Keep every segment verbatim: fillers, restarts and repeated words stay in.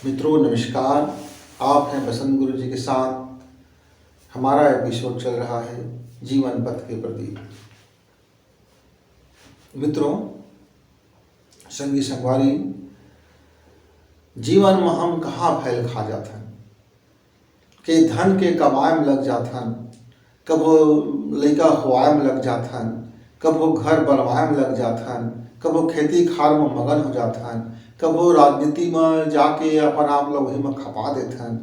मित्रों नमस्कार, आप हैं बसंत गुरु जी के साथ। हमारा एपिसोड चल रहा है जीवन पथ के प्रदीप। मित्रों, संगी संगवारी, जीवन में हम कहाँ फैल खा जाथन, के धन के कमाए में लग जाथन, कभो लइका होवाए में लग जाथन, कभो घर बनवाए में लग जाथन, कभो खेती खार में मगन हो जाथन, कभो राजनीति में जाके अपन आप ल वही में खपा देथन।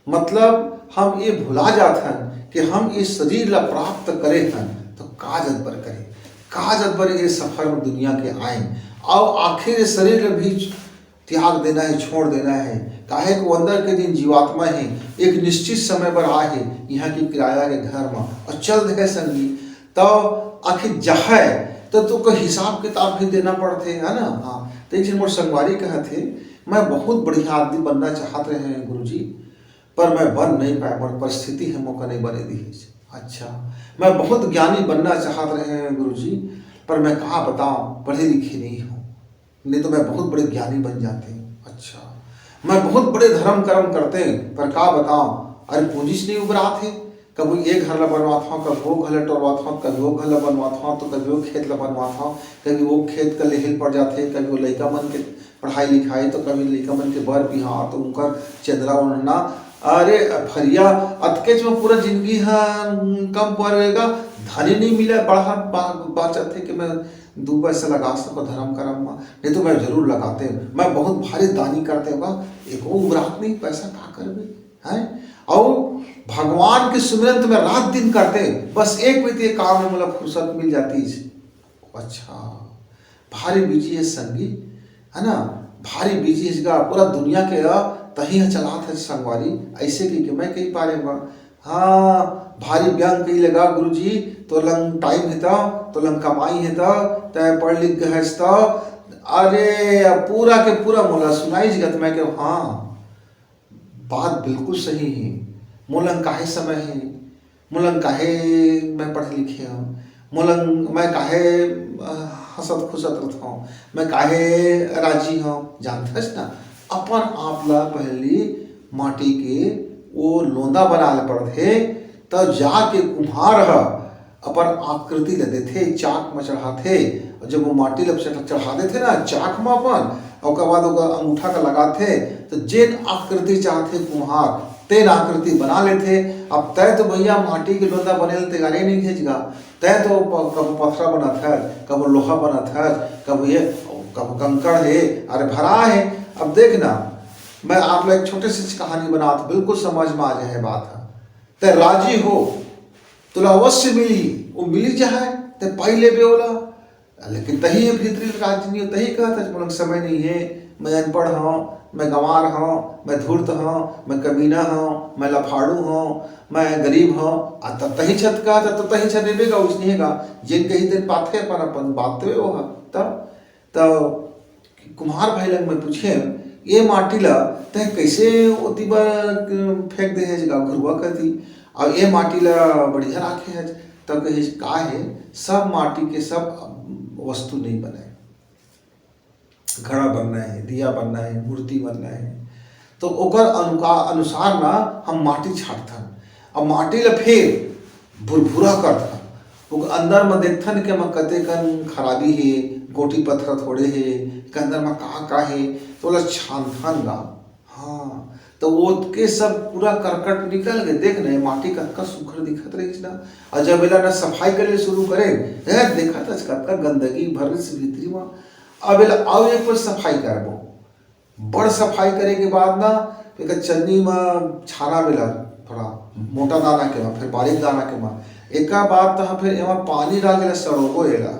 मतलब हम ये भुला जाथन कि हम इस शरीर ला प्राप्त करे हन तो का जत बर करे, का जत बर ये सफर में दुनिया के आए, और आखिर ये शरीर ला भी त्याग देना है, छोड़ देना है। काहे को अंदर के दिन जीवात्मा है, एक निश्चित समय पर आ है यहाँ की किराया के घर में और चल दे संगी। तो आखिर जहे तो तू को हिसाब किताब भी देना पड़थे, है ना? हाँ, तो एक दिन मोर संगवारी कहत हे, मैं बहुत बढ़िया आदमी बनना चाहत रहे हैं गुरुजी, पर मैं बन नहीं पाए, मोर परिस्थिति है मोका नहीं बने दी। अच्छा, मैं बहुत ज्ञानी बनना चाहत रहे हैं गुरुजी, पर मैं कहा बताऊं, पढ़े लिखे नहीं हूँ, नहीं तो मैं बहुत बड़े ज्ञानी बन जाते। अच्छा, मैं बहुत बड़े धर्म कर्म करते, पर का बताऊं, अरे पूंजी से नहीं उबरात है। कभी ये घर ला बनवात हूँ, कभी वो घर ला टोरवात हूँ, कभी वो घर ला बनवात हूँ, तो कभी वो खेत ला बनवात हूँ, कभी वो खेत का लेहिल पड़ जाते, कभी वो लइका मन के पढ़ाई लिखाई, तो कभी लइका मन के बर बिहाव, तो उनकर चंदरा ओढ़ना। अरे फरिया, अतकेच में पूरा जिंदगी ह कम पड़ रहेगा, धन ही नहीं मिला, बड़ा बा-, बाचत है कि मैं दू पैसा लगा सको धर्म कर्म में, नहीं तो मैं जरूर लगाते। मैं बहुत भारी दानी करते होगा, एको उबरात नहीं, पैसा का करबे, हैं? और भगवान के सुमिरन तो मैं रात दिन करते, बस एक बेर ये काम में मोला फुर्सत मिल जाती। अच्छा, भारी बिजी है संगी, है ना? भारी बिजी है इसका, पूरा दुनिया के अ, तही ह चलात है संगवारी। ऐसे की कि मैं कही पारे बा, हाँ, भारी व्यंग कही लगा गुरुजी, तो लंग टाइम है तो, तो लंग कमाई है तो, तय पढ़ लिख गए तो। अरे अब पूरा के पूरा मोला सुनाई जिगत मैं के, हाँ, बात बिल्कुल सही है। मोलंग काहे समय है, मोलंग काहे मैं पढ़े लिखे हूँ, मोलंग मैं काहे अ, हंसत खुसत रहत हूँ, मैं काहे राजी हूँ। जानथस ना, अपन आप ला पहली माटी के वो लोंदा बना ले पड़थे, तब जाके कुम्हार ह अपन आकृति ल देथे, चाक म चढ़ाथे। और जब वो माटी ल चढ़-, चढ़ा देथे ना चाक म अपन, और ओकर बाद ओकर अंगूठा का लगाथे, तो जेन आकृति चाहथे कुम्हार, तेन आकृति बना लेथे। अब तय तो भैया माटी के लोंदा बने ल तैयारी नहीं घेच गा, तय तो प-, कब पथरा बनाथस, कब लोहा बनाथस, कब ये, कब कंकड़ है, अरे भरा है। अब देख ना, मैं आप लोग एक छोटे से कहानी बनात, बिल्कुल समझ में आ जाए बात है। तय राजी हो, तोला अवश्य मिली, वो मिली जाए, तय पाई लेबे ओला। लेकिन तही ये भीतरी राजी नहीं हो, तही कहत है, "मोला समय नहीं है, मैं अनपढ़ हूँ, मैं गंवार हूँ, मैं धूर्त हूँ, मैं कमीना हूँ, मैं लफाड़ू हूँ, मैं गरीब हूँ।" आ तब तही छत कहत है, तो तही छत देबे का, उसने का, जेन कही तेन पाथे अपन, अपन बात तो वो है। तब, तब कुम्हार भाई लंग मैं पूछेंव, "ये माटी ला तैं कइसे ओती बर फेंक दे हस गा घुरुवा कती, अउ ये माटी ला बढ़िया राखे हस?" तब कहिस, "का हे, सब माटी के सब वस्तु नइ बनय, घड़ा बनना हे, दिया बनना हे, मूर्ति बनना हे, तो ओकर अनुका-, अनुसार ना हम माटी छांटथन, अउ माटी ला फेर भुरभुरा करथन, ओकर अंदर म देखथन के एमा कतेकन खराबी हे, गोटी पथरा थोड़े हे, के अंदर म का का हे, त ओला छानथन गा।" हाँ, त ओतके सब पूरा करकट निकल गे। देख ना, ये माटी कतका सुघर दिखत रहिस ना, अउ जब एला ना सफाई करे ले शुरू करे, ए, देखत हस कतका गंदगी भरिस भीतरी म। अब एला अउ एक बार सफाई करबो, बड़ सफाई करे के बाद ना, एकर चन्नी म छाना बेला, थोड़ा मोटा दाना के म, फिर बारीक दाना के म। एकर बाद त फिर एमा पानी डाल के सड़ोबो एला।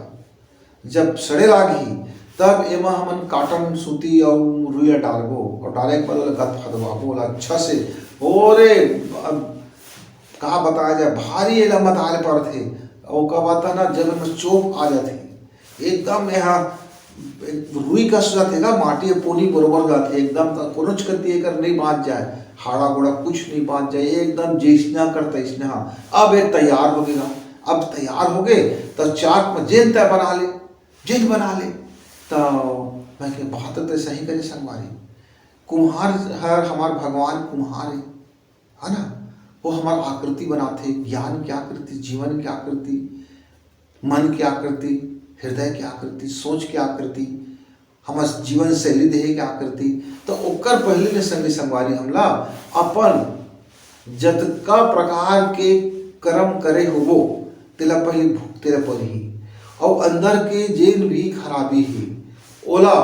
जब सड़े लागही, तब एमा हमन cotton सूती अउ रुई ला डालबो, अउ डाले के बाद ओला गदफदवाबो ओला अच्छा से। ओरे, अब का बताया जाए, भारी एला मताए पड़थे। ओकर बाद त ना, जब एमा चोप आ जाथे, एकदम यहाँ एक रुई कस जाथे गा, माटी ह पोनी बरोबर जाथे, एकदम त कोनोच कति एकर नइ बांच जाय, हाड़ा गोड़ा कुछ नइ बांच जाय, एकदम जइसना कर तइसना। अब ए तैयार होगे गा, अब तैयार होगे त चाक म जेन तैं बना ले, जेन बना ले। त मैं के, "बात त सही करे संगवारी, कुम्हार हर हमार भगवान कुम्हार है, है ना? वो हमार आकृति बनाथे, ज्ञान के आकृति, जीवन के आकृति, मन के आकृति, हृदय के आकृति, सोच के आकृति, हमर जीवन शैली देहे के आकृति। तो ओकर पहले ले संगी संगवारी हमला अपन जतका प्रकार के कर्म करे होबो, तेला पहले भुगते ला परही। अउ अंदर के जेन भी खराबी हे, ओला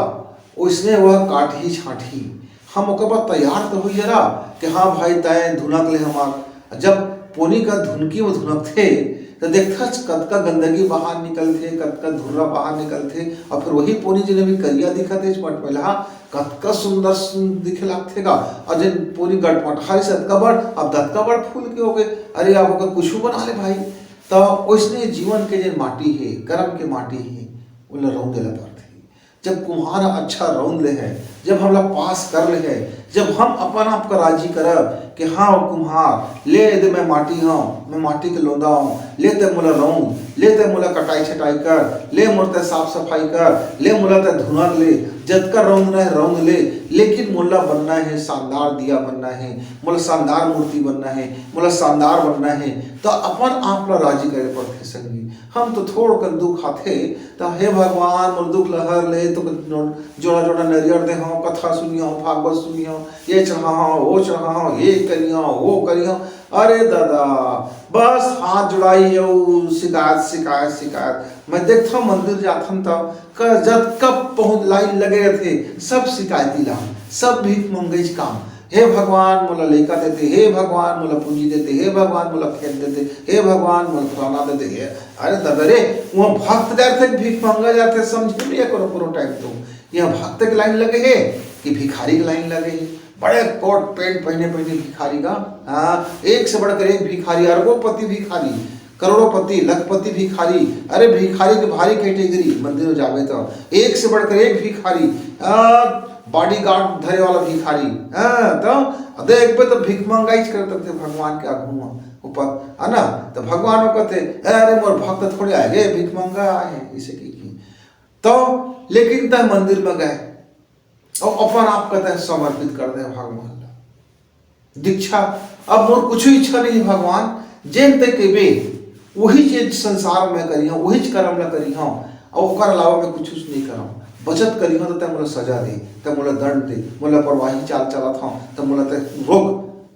ओइसने वह काटही छांटही। हम ओकर बर तैयार तो होई जरा कि हाँ भाई, तैं धुनक ले हमार। जब पोनी का धुनकी में धुनकथे, तो देखथस कतका गंदगी बाहर निकलथे, कतका धुर्रा बाहर निकलथे, और फिर वही पोनी जेन अभी करिया दिखत हे, मटमैलहा, कतका सुंदर सुन-, दिखे लागथे गा। और जेन पोनी गटमटहा रहिस अतका बड़, अब दतका बड़ फूल के हो गए। अरे, अब ओकर कुछू बना ले भाई। तो ओइसने जीवन के जेन माटी हे, कर्म के माटी हे, ओला रौंदे ला परथे। जब कुम्हार ह अच्छा रौंद ले हे, जब हमला पास कर ले हे, जब हम अपन आप का राजी करब कि हाँ, ओ कुम्हार, ले दे, मैं माटी हूँ, मैं माटी के लोंदा हूँ, ले ते मोला रौंद, ले ते मोला कटाई छटाई कर, ले मोर ते साफ सफाई कर, ले मोला ते धुनक ले, जतका रौंदना हे रौंद ले, लेकिन मोला बनना हे, शानदार दिया बनना हे, मोला शानदार मूर्ति बनना हे, मोला शानदार बनना हे। तो अपन आप ला राजी करे पड़थे संगी। हम तो थोड़ कन दुख आथे, त हे भगवान, मोर दुख ल हर ले, तो जोड़ा जोड़ा नरियर दे हव, कथा सुनी हव, भागवत सुनी हव, ये चढ़ा हव, वो चढ़ा हव, ये करी हव, वो करी हव। अरे दादा, बस हाथ जुड़ाई अउ शिकायत, शिकायत, शिकायत। मैं देखथव, मंदिर जाथन त क-, जतका पहुंच लाइन लगे रथे, सब शिकायती ला, सब भीख मंगईच काम। हे भगवान, मोला लइका देते, हे भगवान, मोला पूंजी देते, हे भगवान, मोला खेत देते, हे भगवान, मोला फलाना देते, हे अरे दादा रे, वहाँ भक्त जाथे, भीख मांगा जाथे, समझे नहीं है कोनो, कोनो टाइम तो। यहाँ भक्त के लाइन लगे हे कि भिखारी के लाइन लगे हे? बड़े कोट पैंट पहने, पहने भिखारी का, हाँ, एक से बढ़कर एक भिखारी, अरबोपति भिखारी, करोड़ोपति, लखपति भिखारी। अरे, भिखारी के भारी कैटेगरी, मंदिर में जावे तो एक से बढ़कर एक भिखारी, आ, बॉडीगार्ड धरे वाला भिखारी, हाँ, तो देखबे तो भीख मंगाईच करत रथे भगवान के आगू में ऊपर, है ना? तो भगवान वो कहते, "अरे, मोर भक्त थोड़े आए गे, भीख मंगा आए हैं," इसे की, की। तो लेकिन तय मंदिर में गए और अपन आप कहते समर्पित कर दे भगवान ला। दीक्षा, अब मोर कुछ इच्छा नहीं भगवान, जेन तय केबे, वही चीज संसार में करी हूँ, वही कर्म ला करी हूँ, और ओकर अलावा मैं कुछ, कुछ नहीं करम। बचत करी हूँ तो तय मोला सजा दे, तय मोला दंड दे, मोला लापरवाही चाल चलत हूँ, तय मोला तय रोक,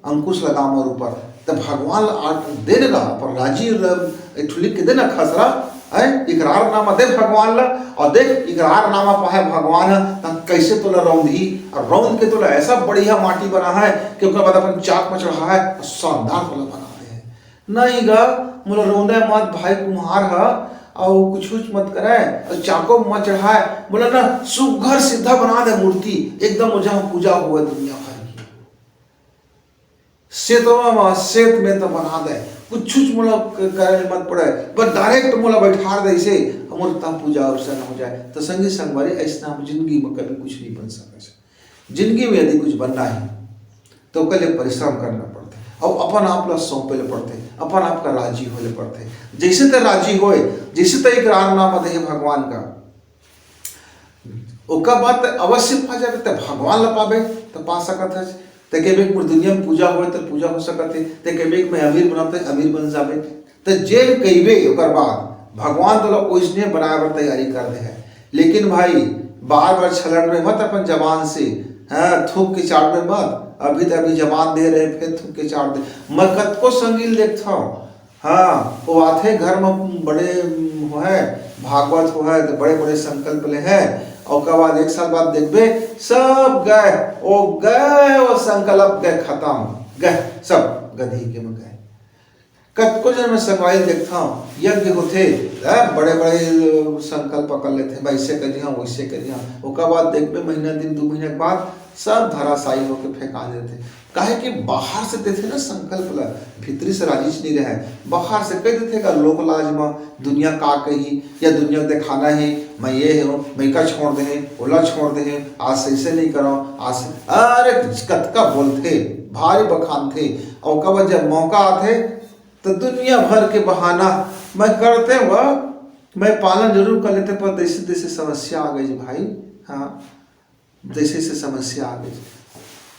अंकुश लगा मोर ऊपर। त भगवान ला आ-, दे न गा, पर राजी ल-, एक ठो लिख के दे ना खसरा, हैं? इकरारनामा दे भगवान ला, और देख, इकरारनामा पाहे भगवान ह, त कैसे तोला रौंदही, और रौंद के तोला ऐसा बढ़िया माटी बना है कि ओकर बाद अपन चाक में चढ़ा है, और शानदार तोला बना दे है। नहीं गा, मोला रौंदे मत भाई कुम्हार ह, और कुछ, कुछ मत करे, और चाको मत चढ़ाए, मोला ना सुघर सीधा बना दे मूर्ति, एकदम जहाँ पूजा हुआ दुनिया भर की। सेतवा म, सेत में तो बना दे, कुछ, कुछ मोला क-, करे ले मत पड़े, बस डायरेक्ट मोला बैठा दे इसे, हमर तब पूजा अर्चना हो जाए। तो संगी संगवारी, ऐसा हम जिंदगी में कभी कुछ नहीं बन सके। जिंदगी में यदि कुछ बनना है, तो ओकर लिए परिश्रम करना पड़थे, और अपन आप ला सौंपे ले पड़थे, अपन आप का राजी होए ले पड़थे। जैसे ते राजी होए, जैसे ते इकरारनामा दे भगवान का, ओकर बाद ते अवश्य पा जाबे, ते भगवान ला पाबे, ते पा सकत हस। ते कहबे कि मोर दुनिया में पूजा होए, ते पूजा हो सकत हे। ते कहबे कि मैं अमीर बनब, ते अमीर बन जाबे। ते जेन कहिबे, ओकर बाद भगवान तोला ओइसने बनाए बर तैयारी कर दे है। लेकिन भाई, बार बार छलन में मत अपन जबान से, हाँ, थूक के चाट में मत। अभी तो अभी जबान दे रहे, फिर थूक के चाट दे। मैं कतको संगील देखता हूँ, हाँ, वो आथे घर में बड़े होहे, भागवत होहे, तो बड़े बड़े संकल्प ले है, और ओकर बाद एक साल बाद देखबे, सब गए, वो गए, वो संकल्प गए, खत्म, गए, सब गधी के में गए। कतको जन में सफाई देखता हूँ, यज्ञ होथे, हैं, बड़े बड़े संकल्प कर लेथे, मैं ऐसे करिया, वैसे करिया, ओकर बाद देखबे, महीना दिन, दो महीना के बाद सब धराशायी होके फेंका देथे। काहे कि बाहर से देथे ना संकल्प ला, भीतरी से राजीच नहीं रहे। बाहर से कह देथे का लोक लाज म, दुनिया का कही, या दुनिया दिखाना है, मैं ये हूँ, मैं का छोड़ दे, ओला छोड़ दे, आज से ऐसे नहीं करो, आज से, अरे कतका बोलथे, भारी बखानथे, और ओकर बाद जब मौका आथे, तो दुनिया भर के बहाना, मैं करते हुआ, मैं पालन जरूर कर लेते, पर जैसे जैसे समस्या आ गई भाई, हाँ, जैसे जैसे समस्या आ गई।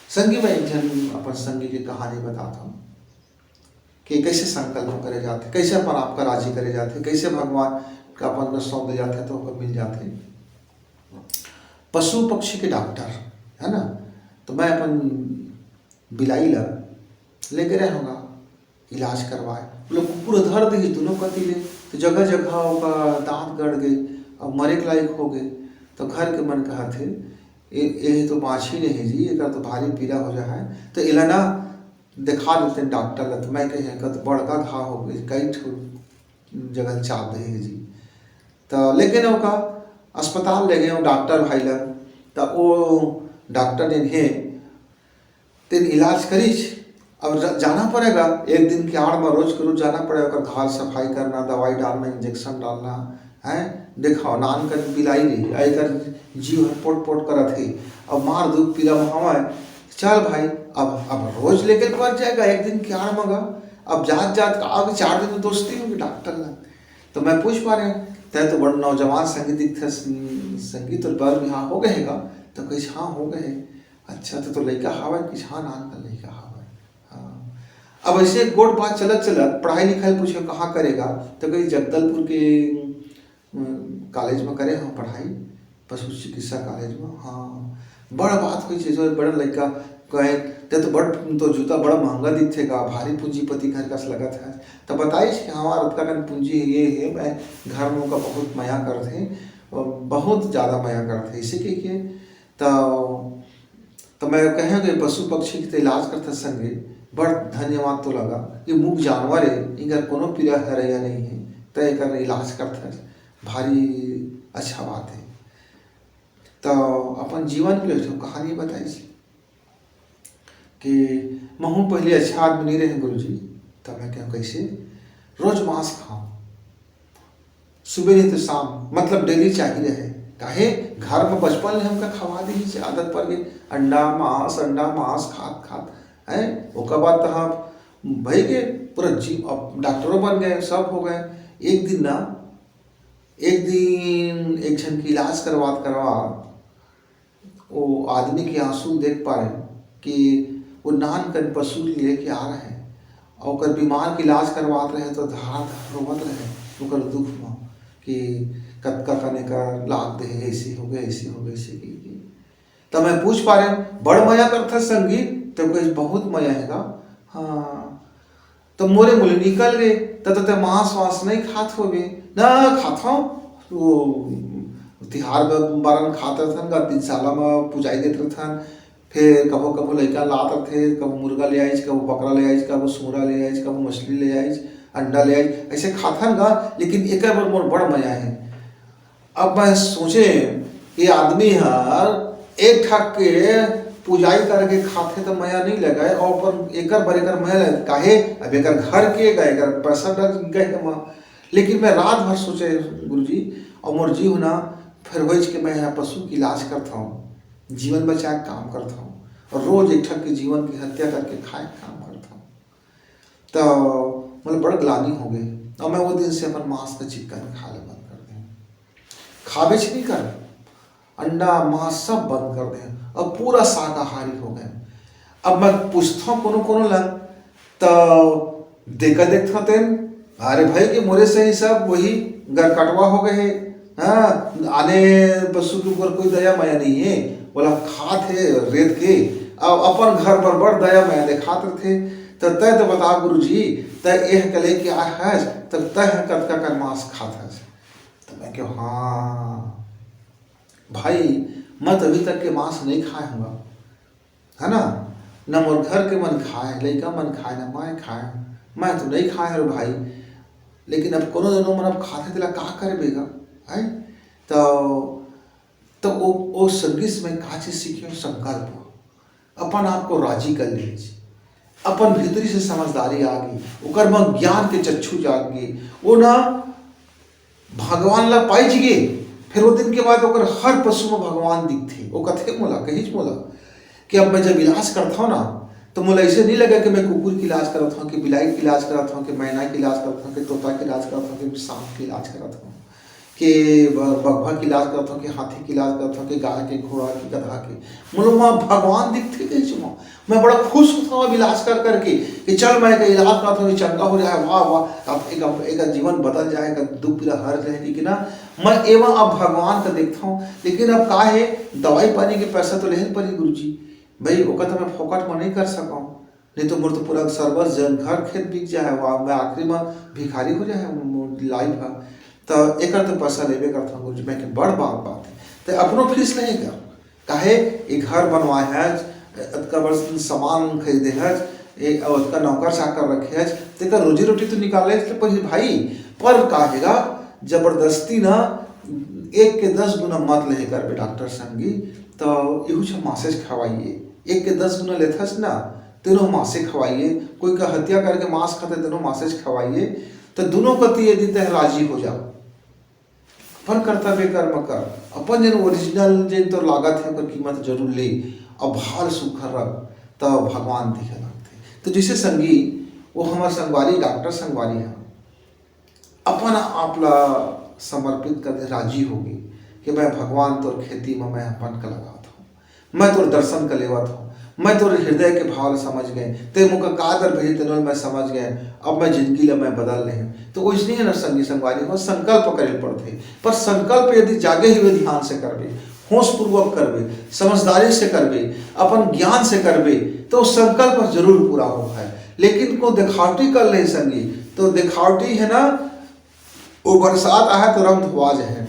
संगी, मैं एक झन अपन संगी के कहानी बताता हूँ कि कैसे संकल्प करे जाथे, कैसे अपन आप का राजी करे जाथे, कैसे भगवान का अपन का सौंप दे जाथे तो ओकर मिल जाथे। पशु पक्षी के डॉक्टर, है ना, तो मैं अपन बिलाई ला लेके रहे होगा इलाज करवाए। वो लोग कुकुर धर दे दोनों कती ले, तो जगह जगह ओकर दांत गड़ गए, अब मरे के लायक हो गए। तो घर के मन कहत हे, "ए, ए तो बाँची नहीं जी, एकर तो भारी पीड़ा हो जा है, तो एला ना दिखा देते हैं डॉक्टर ला।" तो मैं कहे, "एकर तो बड़का घाव हो गए, कई ठो जगह चाप दे हे जी।" तो लेकिन ओका अस्पताल ले गए डॉक्टर भाई ला, तो वो डॉक्टर ने हे तेन इलाज करिस। अब र-, जाना पड़ेगा, एक दिन के आड़ में रोज के रोज जाना पड़ेगा, ओकर घर सफाई करना, दवाई डालना, इंजेक्शन डालना, हैं? देखो, नान कन बिलाई रही, आ एकर जीव हर पोट पोट करत हे, अब मार दुख पीरा में हवय, चल भाई, अब, अब रोज लेके पड़ जाएगा, एक दिन के आड़ में गा, अब जात जात का आगे चार दिन में दोस्ती होगी डॉक्टर ला। तो मैं पूछ पा रहे हूँ, "तै तो बड़ नौजवान संगी दिखथे, संगी तो बर बिहाव हो गए हे गा?" तो कहिस, "हाँ, हो गए हे।" "अच्छा, तो, तो लइका हावय?" कहिस, "हाँ, नान कन लइका हावय।" हाँ। अब ऐसे गोठ बात चलत चलत पढ़ाई लिखाई पूछे, "कहाँ करे गा?" तो कहिस, "जगदलपुर के, अम, कॉलेज में करे हँव पढ़ाई, पशु चिकित्सा कॉलेज में।" हाँ, बड़ बात होइस, जो बड़ा लइका कहे, "तै तो बड़, तो जूता बड़ा महंगा दिखथे गा, भारी पूंजीपति घर कस लगत हे।" तो बताइस कि हमार अतका कन पूंजी हे, ये हे, मैं घर में ओका बहुत मया करथे, बहुत ज्यादा मया करथे, इसे कहिके तो, तो मैं कहे कि पशु पक्षी के तो इलाज करथे संगी, बड़ धन्यवाद तो लगा, ये मूक जानवर हे, इनकर कोनो पीड़ा हरैया नहीं हे, तो एकर इलाज करथे, भारी अच्छा बात हे। तो अपन जीवन के एक ठो कहानी बताइस कि महू पहले अच्छा आदमी नहीं रहे गुरुजी, तो मैं कहूँ कैसे, रोज मांस खाओ, सुबह नहीं तो शाम, मतलब डेली चाहिए रहे। काहे, घर में बचपन ले हमका खवा दी से आदत पड़ गई, अंडा मांस, अंडा मांस खात खात, हैं। ओकर बाद तो हम भाई के पूरा जी, अब डॉक्टरों बन गए, सब हो गए। एक दिन ना, एक दिन एक झन के इलाज करवात करवात वो आदमी के आंसू देख पाए कि वो नान कन पशु लेके आ रहे हैं और ओकर बीमार के इलाज करवात रहे तो धार धार रोवत रहे ओकर दुख में कि कतका कने का लाग दे, ऐसे हो गए, ऐसे हो गए, ऐसे की, की। तो मैं पूछ पा रहे, "बड़ मया करथा संगी?" तो कहे, "बहुत मया है गा।" हाँ, तो मोरे मुँह ले निकल गे, "त, त, ते मांस वांस नहीं खात होबे?" "ना, खात हूँ, वो तिहार ब-, बारन खात रहथन गा, तीन साला म पुजाई देत रहथन, फिर कभो, कभो लइका लात रहथे, कभो मुर्गा ले आइस, कभो बकरा ले आइस, कभो सूरा ले आइस, कभो मछली ले आइस, अंडा ले आइस, ऐसे खाथन गा, लेकिन एकर बर मोर बड़ मया है।" अब मैं सोचे, ये आदमी हर एक ठक के पुजाई करके खाथे त मया नहीं लगे, और पर एकर बर एकर मया लगे, काहे? अब एकर घर के गा, एकर पैसा डर गए मा। लेकिन मैं रात भर सोचे गुरुजी, और मोर जीव ना फिर होइच के मैं यहाँ पशु के इलाज करत हूँ, जीवन बचाए के काम करत हूँ, और रोज एक ठक के जीवन की हत्या करके खाए के काम करत हूँ। तो मतलब बड़ ग्लानी हो गई, और मैं वो दिन से अपन मांस का चिक्का में खाले बंद कर दे, खाबेच नहीं कर, अंडा मांस सब बंद कर दे, अब पूरा शाकाहारी हो गए। अब मैं पूछता हूँ कोनो कोनो ला, तो देखा देखता तेन, "अरे भाई, के मोरे से ही सब वही गरकटवा हो गए है।" हाँ, आने पशु के ऊपर कोई दया माया नहीं है, बोला खात है रेत के, अब अपन घर पर बड़ दया माया दिखात रथे। तो तय तो बता गुरुजी, तय एह कले के आय हस, तो तय ह कतका कन मांस खात हस? तो मैं कहो, "हाँ भाई, मैं तो अभी तक के मांस नहीं खाए हूँ, है ना? न मोर घर के मन खाए, लइका मन खाए, न मैं खाए, मैं तो नहीं खाए हूँ भाई।" लेकिन अब कोनो जनो मन अब खाथे, तेला का करबे गा, है? तो, तो वो, वो संगी से मैं का चीज सीखे हूँ? संकल्प। अपन आप को राजी कर लीजिए, अपन भीतरी से समझदारी आ गई, ओकर म ज्ञान के चक्षु जाग गई, वो ना भगवान ला पाइच गे। फिर वो दिन के बाद ओकर हर पशु में भगवान दिखथे। वो कथे मोला, कहिच मोला कि अब मैं जब इलाज करत हूँ ना, तो मोला ऐसे नहीं लगे कि मैं कुकुर के इलाज करत हूँ, कि बिलाई के इलाज करत हूँ, कि मैना के इलाज करत हूँ, कि तोता के इलाज करत हूँ, कि सांप के इलाज करत हूँ, कि ब-, बघवा के इलाज करत हूँ, कि हाथी के इलाज करत हूँ, कि गाय के, घोड़ा के, गधा के। मोला वहाँ भगवान दिखथे कहिच मोला। मैं बड़ा खुश होता हूँ अब इलाज कर करके कि चल, मैं एक इलाज करता हूँ, ये चंगा हो जाए, वाह वाह, अब एक, अब एक जीवन बदल जाए, एक दुख पीड़ा हर जाए, कि ना, मैं एवं अब भगवान का देखता हूँ। लेकिन अब का है, दवाई पानी के पैसा तो लेहे पड़ी गुरुजी, भाई, ओकर तो मैं फोकट में नहीं कर सकूँ, नहीं तो मोर तो पूरा सर्वस जन घर खेत बिक जाए, वाह, मैं आखिरी में भिखारी हो जाए मोर लाइफ है। तो एकर तो पैसा लेबे करता हूँ गुरुजी, मैं के बड़ बात बात है, तो अपनो फीस नहीं कर, काहे, ये घर बनवाए है, अतका बड़ सामान खरीदे है, ए, अउ अतका नौकर चाकर रखे है, तेकर रोजी रोटी तो निकाले तो पड़ी भाई। पर काहेगा, जबरदस्ती ना, एक के दस गुना मत लेहे करबे डॉक्टर संगी, तो इहू छ मासेज खवाइए, एक के दस गुना लेथस ना, तेनो मासे खवाइए, कोई का हत्या करके मांस खाते, तेनो मासेज खवाइए, तो दोनों कति यदि तह राजी हो जाओ, अपन कर्तव्य कर्म कर, अपन जन ओरिजिनल जन तोर लागत है, ओकर कीमत जरूर ले, अब भाल सुखर रख, तब भगवान दिखे लगथे। तो जैसे संगी, वो हमार संगवारी, डॉक्टर संगवारी है, अपन आप ला समर्पित कर दे, राजी होगे कि मैं भगवान तोर खेती में मैं अपन का लगात हूँ, मैं तोर दर्शन का लेवत हूँ, मैं तोर हृदय के भाव ला समझ गए, ते मोका का दर भेजे तेनो ल मैं समझ गए, अब मैं जिंदगी ला मैं बदल ले हूँ। तो वैसने है ना संगी संगवारी हो, संकल्प करे ल पड़थे, पर संकल्प यदि जागे हुए ध्यान से करबे, होश पूर्वक करबे, समझदारी से करबे, अपन ज्ञान से करबे, तो संकल्प जरूर पूरा हो है। लेकिन को दिखावटी कर ले संगी, तो दिखावटी है ना, वो बरसात आहे तो रंग धोआ जाए।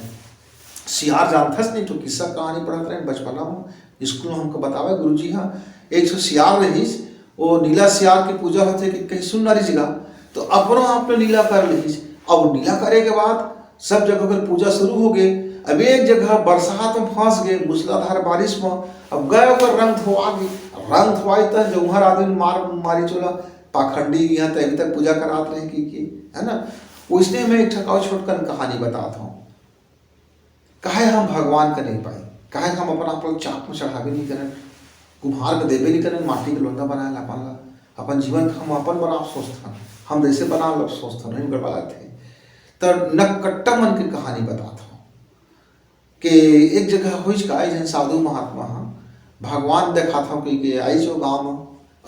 सियार जानथस नहीं, तो किस्सा कहानी पढ़त रहे बचपना में, स्कूल में हमको बतावे गुरुजी, हाँ, एक ठो सियार रहीस, वो नीला सियार की पूजा होथे कि कहीं सुन ना रही जगह, तो अपनो आप ने नीला कर लीस। अब नीला करे के बाद सब जगह ओकर पूजा शुरू हो गए। अब एक जगह बरसात में फंस गए, मूसलाधार बारिश में, अब गए ओकर रंग धोआ गए। रंग धोआई त जौहर आदमी मार मारी चोला, पाखंडी यहाँ त अभी तक पूजा करात रहे कि, कि, है ना। वैसने मैं एक ठकाओ छोटकन कहानी बतात हूँ। काहे हम भगवान का नहीं पाई, काहे हम अपन आप ला चाक में चढ़ावे नहीं करन, कुम्हार का देवे नहीं करन, माटी के लोंदा बनाए ला अपन ला, अपन जीवन का हम अपन बनाब सोचथन, हम जैसे बना लब सोचथन, नहीं गड़बड़ा थे। तो नकट्टा मन के कहानी बतात हूँ कि एक जगह होइच का, एक जन साधु महात्मा ह भगवान देखात हूँ कि, कि आइच वो गाँव में,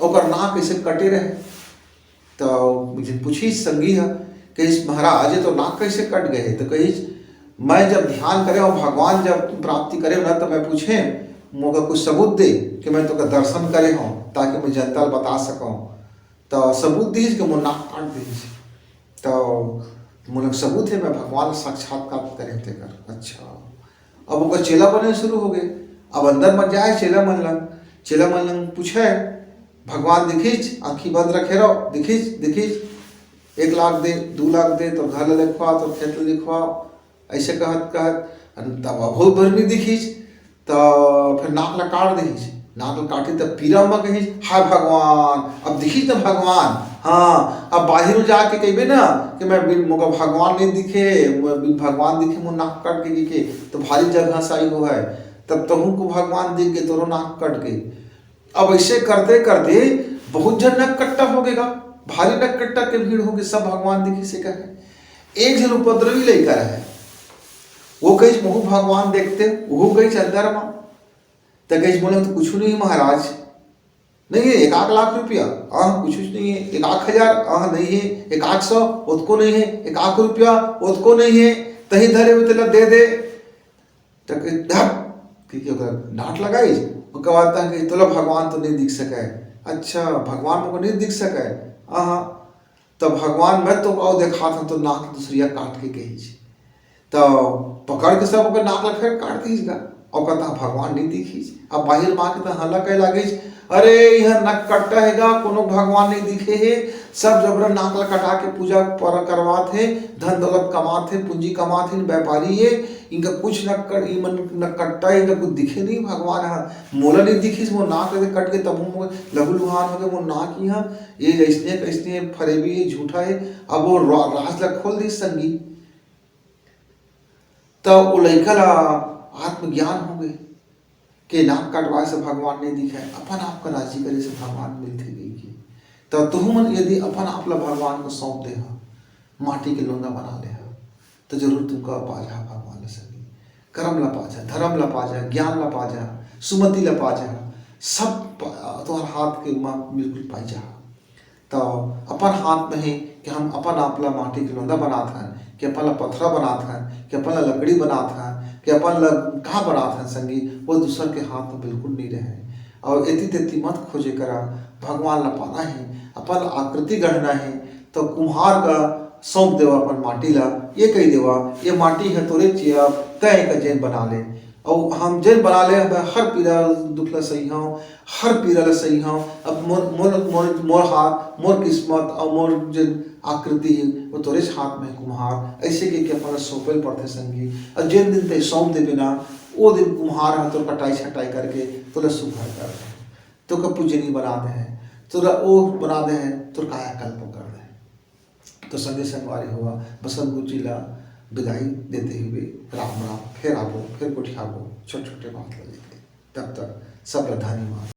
ओकर नाक ऐसे कटे रहे। तो एक झन पूछिस संगी ह, कहिस, "महाराज, ये तो नाक कैसे कट गए?" तो कहिस, "मैं जब ध्यान करे हूँ, भगवान जब तुम प्राप्ति करे हो ना, तो मैं पूछे, मोका कुछ सबूत दे कि मैं तोका दर्शन करे हूँ, ताकि मैं जनता ल बता सकूँ।" तो सबूत दीस कि मोर नाक काट दीस। तो मोला सबूत है, मैं भगवान साक्षात्कार करे हूँ तेकर। अच्छा, अब ओकर चेला बने शुरू हो गए। अब अंदर मन जाए चेला मन लंग, चेला मन लंग पूछे, "भगवान दिखिच, आँखी बंद रखे रहो, दिखिच, दिखिच, एक लाख दे, दू लाख दे, तोर घर ला लिखवा, तोर खेत ला लिखवा।" ऐसे कहत कहत तब बहुत भर नहीं दिखिच, तो फिर नाक ला काट दिहिस। नाक ला काटी तब पीरा म कहिस, "हाय भगवान, अब दिखिच ना भगवान।" हाँ, अब बाहिर जाके कहिबे ना कि मैं बिन, मोका भगवान नहीं दिखे, मैं बिन भगवान दिखे मोर नाक कट के दिखे, तो भारी जगह साई हो है। तब तहूँ को भगवान दिख गए, तोरो नाक कट गए। अब ऐसे करते करते बहुत झन नककट्टा हो गेगा, भारी नककट्टा के भीड़ होगे, सब भगवान दिखिस कहे। एक झन उपद्रवी लइका रहे, वो कहिस, "महू भगवान देखते," वो कहिस अंदर में। त कहिस, "मोला तो कुछ नहीं महाराज, नहीं है, एक आध लाख रुपया, आह, कुछ नहीं है, एक आध हजार, आह, नहीं है, एक आध सौ, ओतको नहीं है, एक आध रुपया, ओतको नहीं है, तही धरे हुए तेला दे दे।" त कहि, "धत," कहिके ओकरा डांट लगाइस। ओकर बाद तहन कहिस, "तोला भगवान तो नहीं दिख सके।" "अच्छा, भगवान मोको नहीं दिख सके?" "हाँ, हाँ।" "तब भगवान मैं तो अउ देखात हूँ, तो नाक दूसरिया काट के कहिस।" त पकड़ के सब ओकर नाक ला फेर काट दिस गा। अउ कहता, "भगवान नहीं दिखिस।" अब बाहिर माँ के त हल्ला कहे लागिस, "अरे, यह नककट्टा हे गा, कोनो भगवान नहीं दिखे हे, सब जबरन नाक ला कटा के पूजा पर करवात हे, धन दौलत कमात हे, पूंजी कमात हे, व्यापारी हे, इनका कुछ नक्कड़, ई मन नककट्टा, इनका कुछ दिखे नहीं भगवान ह, मोला नहीं दिखिस, मोर नाक ले कट के तब मोर लहू लुहान हो गए, मोर नाक ही ह, ये जैसने कैसने फरेबी हे, झूठा हे।" अब वो रा-, राज ला खोल दिस संगी। त वो लइका ला आत्मज्ञान हो गए कि नाक कटवाए से भगवान नहीं दिखे, अपन आप का राजी करे से भगवान मिलथे कहिके। त तुहू मन यदि अपन आप ला भगवान को सौंप दे हा, माटी के लोंदा बना ले हा, त जरूर तुमका पा जा भगवान ला संगी। करम ला पा जा, धर्म ला पा जा, ज्ञान ला पा जा, सुमति ला पा जा, सब तुहर हाथ के मा बिल्कुल पाई जाहा। त अपन हाथ में हे कि हम अपन आप ला माटी के लोंदा बनात हन, कि अपन ला पथरा बनात हन, कि अपन ला लकड़ी बनात हन, कि अपन ला का बनात हन संगी, वो दूसर के हाथ में बिल्कुल नहीं रहे। और एती तेती मत खोजे करा, भगवान ला पाना हे, अपन ला आकृति गढ़ना हे, तो कुम्हार का सौंप देवा अपन माटी ला, ये कही देवा, ये माटी है तोरे चिया, तय का जेन बना ले। और हम जेन बना ले, हर पीरा दुख ला सही हूँ, हर पीरा ला सही हूँ। अब मोर मोर मोर मोर हाथ, मोर किस्मत और मोर जेन आकृति हे, वो तोरे हाथ में हे कुम्हार। ऐसे के के अपन ला सौंपे ल पड़थे संगी। और जेन दिन ते सौंप देबे ना, वो दिन कुम्हार ह तोर कटाई छटाई करके तोला सुघर कर दे, तोका पूजनी बना दे है, तोरा ओ बना दे है, तोर कायाकल्प कर दे। तो संगी संगवारी हो, बसंत गुरुजी ला विदाई देते हुए राम राम, फिर आबो, फिर गोठियाबो छोट छोटे बात ला लेके। तब तक सब ला धन्यवाद।